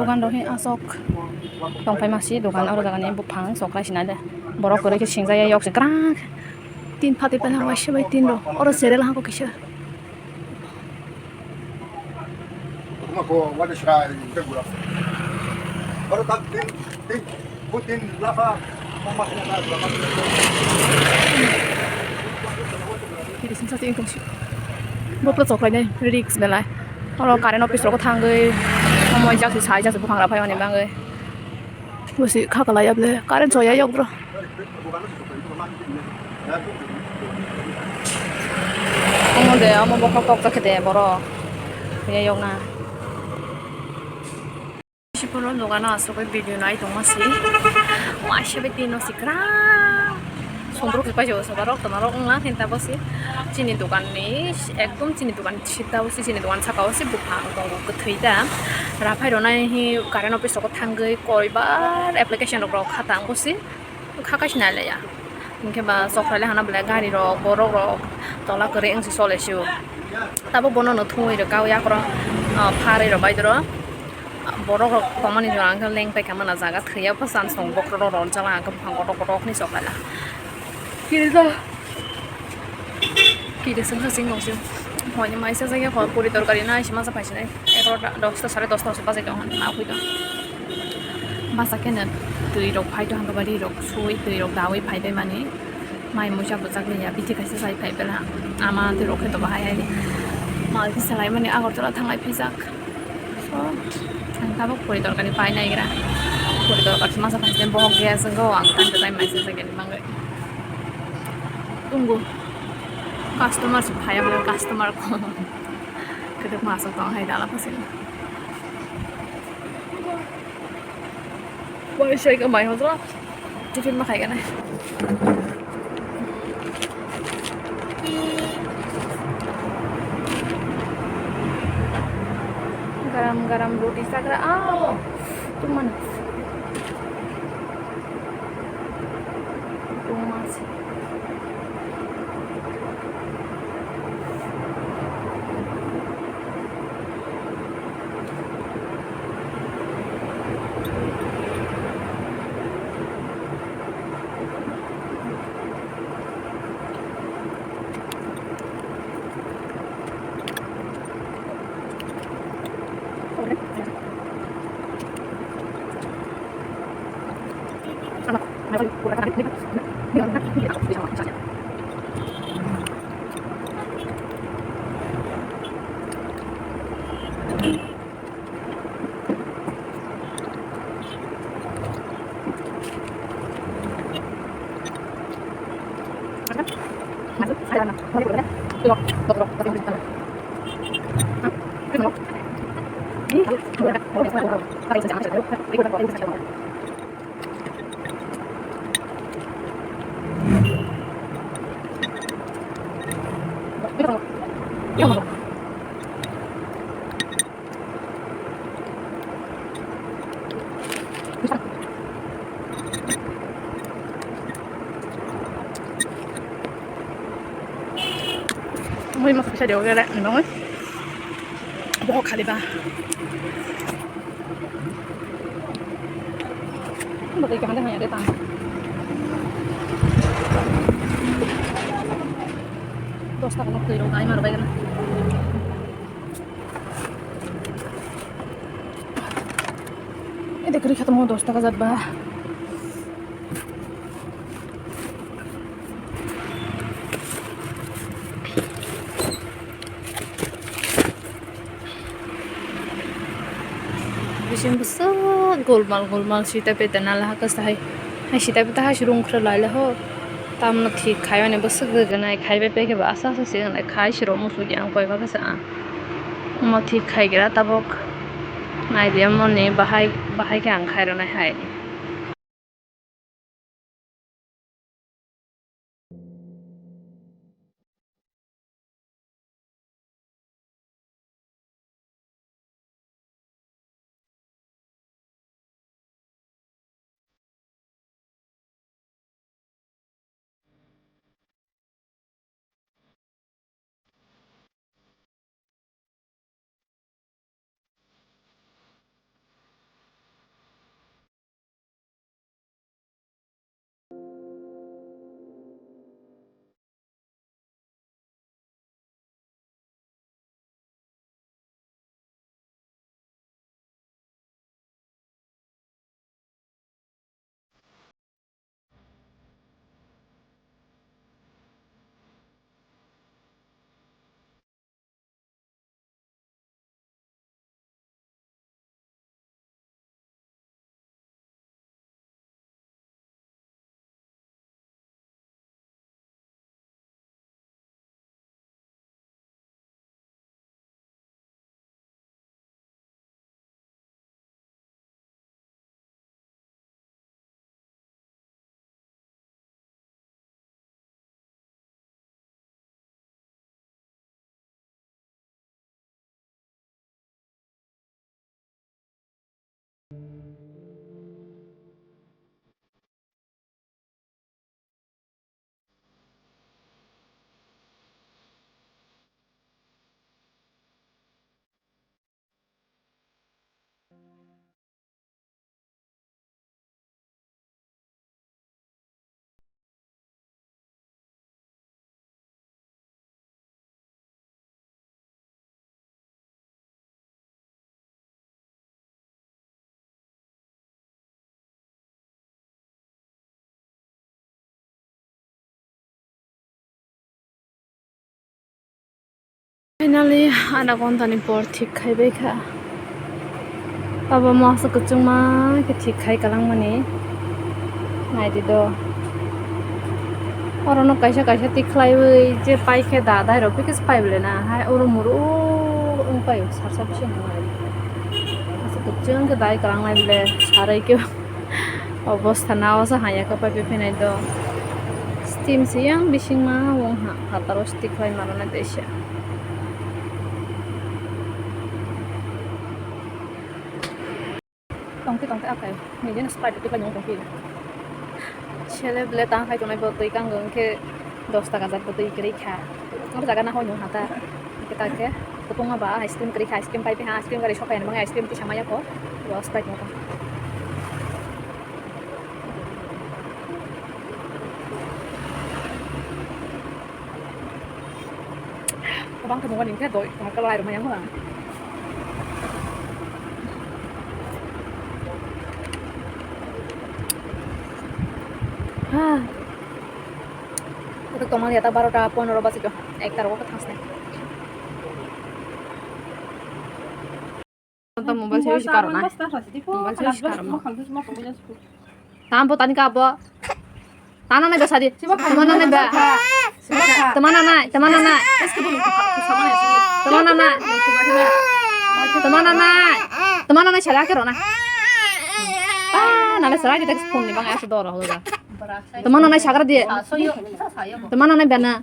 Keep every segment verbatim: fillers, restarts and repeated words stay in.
Dogan rok hi aswk tongpai masi dogan, oro jaga ni buphang sok lai sinai de, borok kwrwi khe singjak ya yok se kwrak. Tin phatwi pai waisa bai tin rok oro cherel hangko kisa. Bo pura choklai nai risk belai. Oro current office rok thangwi omo jak se sai jak se buphang rok phai mani bagwi. Bo se kha kwlai ya bwle current soya yok bro. Omo de, omo bokhok tok ta khe de borok. Khe yok na. Siporo dogano asugwi video nai tongma si. Waisa bai tino si kwrak. Sombrok se paijao soba rok toma rok wngla khe tabo si. Chini dogan ni ekdom chini dogan sita o si, chini dogan saka o si buphang tongo kwthwi ta. Raphai ronai hi current office rogo thangwi koibar application rok rok kha tang bo si. Kha kaisa nai le ya. Hinkhe ba chokrai le hana belai gari rok, borok rok tola kwrwi wngse chole sio. Tabuk bono no thungwi rwkha o yakrok, ah, pharwi rwbai doro. Borok rok tongmani jora hwnkhe leng paikha mana jaga thwiya bwsa chwng bokhorok rok ronjak laha hwnkhe buphang kotor kotor khni chokrai la. Kirijak. Kiri sengsa sing nung sio. Hoi ni maisa jagya hoi puri torkari nai sima sa phaisinai. Egarota, dosta, sare dosta se bajai tong hwn ma hoi tong. Basa khe no twi rok phai tong hwn bari rok sui twi rok dawi phai bai mani. Mai muisa bwchak liya bithi kaisa sai phai bela. Ama twi rok khe to bahai hai. Mal khe salai mani Agartala thanglai phijak. So, ang tabuk puri torkari pai naigra. Puri torkari masa phai bohok gas go ang tang tai maisa jagya ni bagwi. Tungo. Customer se phaya bo customer ko. Kedek masuk tong hai dala pasin. Wai sai ka mai hojra. Tiffin ma khai kana. Garam garam roti sagra. Ah, tu mana? Too much. Mui masa kisa dia gele nong. Bohok khali ba. Bagai kaham de hanya de tang. Dos taka nok twi rok ai mar bai gana. Ede kri khatamo dos taka jat ba. Bising bwswk golmal golmal sita peta nala hakhe hai, hai sita peta hai se rung khwrwi lai le ho. Tamno thik khai mani bwswk gwnai khai bai pekhe bo asa asa se wngnai khai se rw muchungya ang koi ba khe sa ang. Omo thik khai gra tabuk nai di omo ni bahai bahai khe ang khai rwnai hai. Finally, ana ghonta ni por thik khai bai kha. Baba mo aswk kwchwngma khe thik khai kwlangmani. Nai di do. Oro no kaisa kaisa tik khlaiwi je pai khe da dai rok package pai bole na hai oro muru wng pai sar sar se nai. Aswk kwchwng khe dai kwlangnai bole sarai khe. Obostha na o sa haya khe pai phainai do. Steam se yang bisingma wng ha phataro stick khlai mano na teisa. Tongte tongte akai nini Sprite twi khlai nung tongpi. Sele ble tang khai tonai bo twi kang wng khe dos taka jat bo twi kwrwi kha. Oro jaga na hoi nung hata. Kita khe kutung ma ba ice cream kwrwi kha, ice cream pai phi ha, ice cream gari sokai nang ice cream tisa maya ko. Bo Sprite nung. Kwbang khe nukmani hwnkhe doi kwmar kwlai rwmani ang. Ha. Ito tongmani ata barota pondro baji ko, ekta rogo khe thangsnai. Tamo mobile se use karo na. Mobile se use karo na. Tam bo tani ka bo. Tana nai ba sadi. Tama na nai ba. Tama na nai, tama na nai. Tama na nai. Tama na nai. Tama na nai sala ke rona. Ah, nale sala ke tek phone ni bang asa dor ho ga. Tama na nai sagra dia. Tama na nai bana.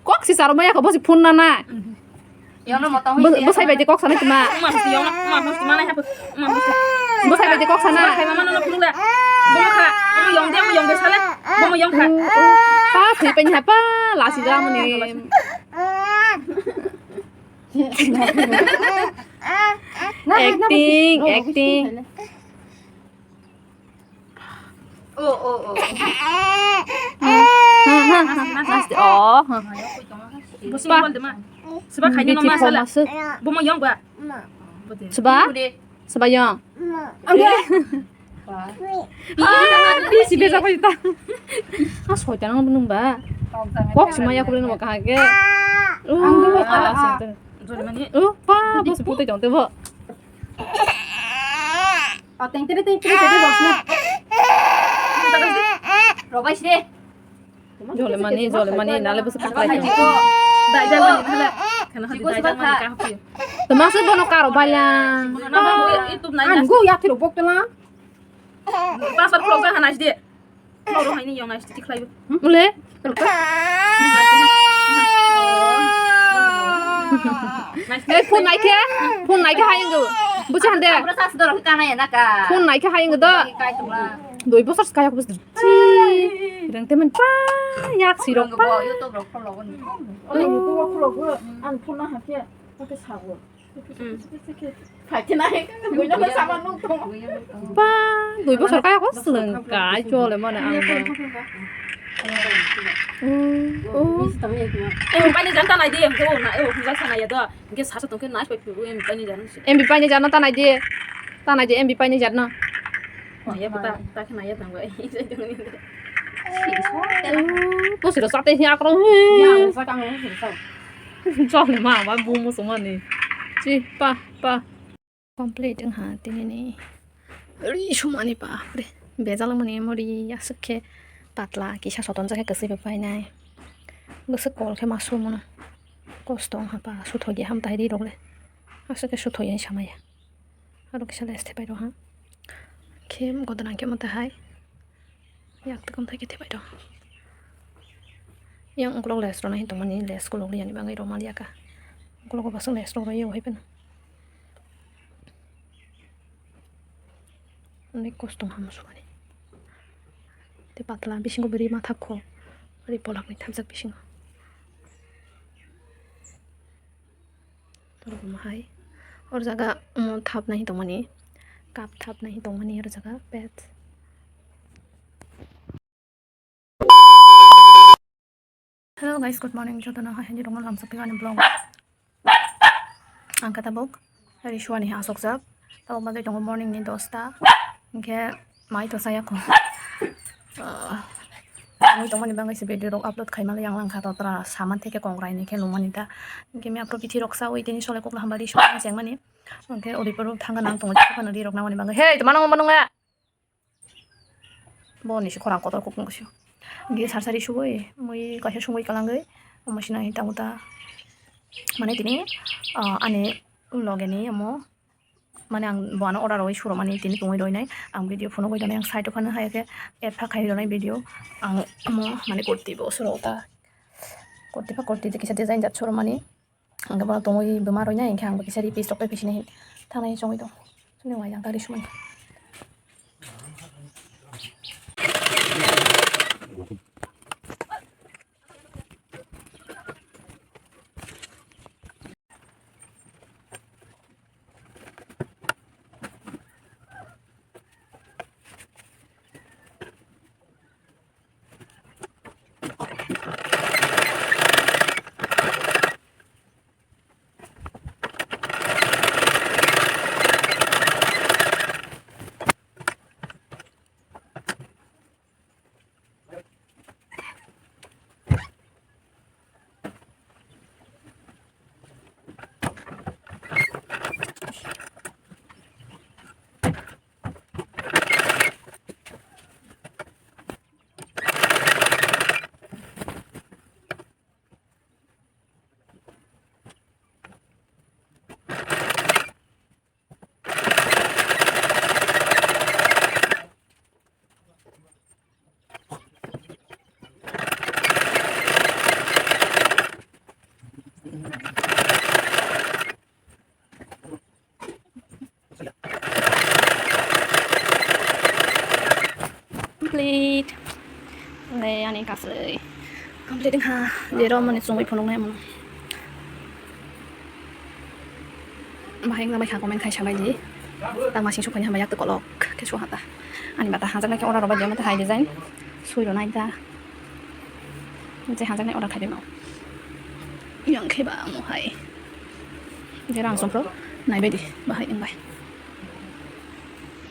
Kok si saro maya ko bosi phone na na. Yono motong Bo-, bosai bai de kok sana tuma. Uma musti yono, uma musti mana hapa, uma musti. Bosai bai de kok sana. Kai mama nono phunuk da. Bomo kha, bomo yong de, bomo yong de sale. Bomo yong kha. Pa thwi pen hapa lasi da muni. Acting, acting. Oh, oh, oh. Nasti, oh. Bo sing bol de ma. Seba khaina no ma sala. Bo mo yong ba. Seba? Seba yong. Angge. Bi si beja ko ita. Ah, soita nang nung ba. Kok sima ya ko nung ka ge. Angge. Ah, ah. Oh, pa, bos putai jong te bo. Oh, teng tere, teng tere, tere, rosna. Robai sini. Jole mani, jole mani, nale bus kaklai. Dai, dai, mani, dai. Kana hadi dai, dai, mani, kahapi. Tama se bono karo baya. Nama, YouTube nai. An go ya thiro bok tela. Password program hanas de. Oro haini yong nai stick khlaibo. Mule. Eh, phone naikhe, phone naikhe hayung go. Bucha hande. Phone naikhe hayung do. Doi bosor kaya bus. Rang temen pa yak sirok pa. Ang phone na hakhe, hakhe sago. Ba, dui bosor kaya ko swlwng kai chole mane ang ba. Oh, oh. Eh, paini jan tanai de, oh, na, oh, hwnjak sana ya do. Hingke sasa tongke nice pai phugo, em, paini jan. M B paini jan no tanai de. Tanai de, M B paini jan no. Oh, ya, ta, ta khna ya tang bai. Oh, posiro sate hi akro. Ya, sa kang, posiro sa. Chole ma, ba bu musu mani. Chi, pa, pa. Complete wngha tinini ri sumani bapre. Bejal wngmani emo ri aswk khe patla kisa sotonjak khe kwchwi bai painai. Bwswk kol khe ma sumano. Kosto wngha pa suthokya hamtai ri rok le. Aswk khe suthokya hinwi samaya. Aro kisa leste pai rok ha. Khe godona khe mwtai hai. Yak twi kwmthai khe thepaido. Yang ukulok les rwna hin tongmani les kulok riyani bagwi rwma liyaka. Ukulok o baswk le aswk rw rw ya o hai phano. Onek kosto ham sukani. Te patla bisingo bwrwi ma thapkho. Bwrwi polokni thapjak bisingo. Torok omo hai. Or jaga omo thapnai tongmani. Cup thapnai tongmani or jaga pet. Hello guys, good morning. Jotono hai hai rokno lamsa phi ani vlog. Ang khe tabuk ri suani ha asokjak. Tabuk bagwi tongo morning ni dosta. Hinkhe mai to saya kho. Ah, mui tongmani bagwi se video rok upload khaima le yang langkha to tra saman theke kongrai ni khe lumani ta. Hinkhe mia pro bithi rok sawi tini sole kokla hamba ri suani chengmani. Hinkhe odi pro thanga nang tongo phano ri rok nangmani bagwi. Hey, tuma nang ma nung ya? Bo ni se khorang kotor kuk nung sio. Ge sar sari subui, mui kaisa sungui kalangui, omo sina hita uta. Mane tini, ah, ani loge ni omo, mane ang bo ano order roi suro mani tini tongoi roi nai. Ang video phone goi donai, ang side o phano hai khe add pha khai donai video. Ang omo mane kurti bo suro uta. Kurti pha kurti te kisa design jat suro mani. Ang khe bono tongwi buma rwinai, hinkhe ang bo kisa ri piece rok bai pisinai thangnai chongwi tong. Chwngno waijak gari sumani. Complete. Le ani kasui. Complete wngkha. Jero mani chumui phunuknai mano. Bahai wngna bai kha comment khai sabai di. Tang masing sukhaini hambai yak twi kolok khe suha ta. Ani bata hanjaknai khe order rwbai di, omo tei hai design sui rwnai ta. Je hanjaknai order khai di no. Yang khe ba omo hai. Je rang songphro naibai di bahai wngbai.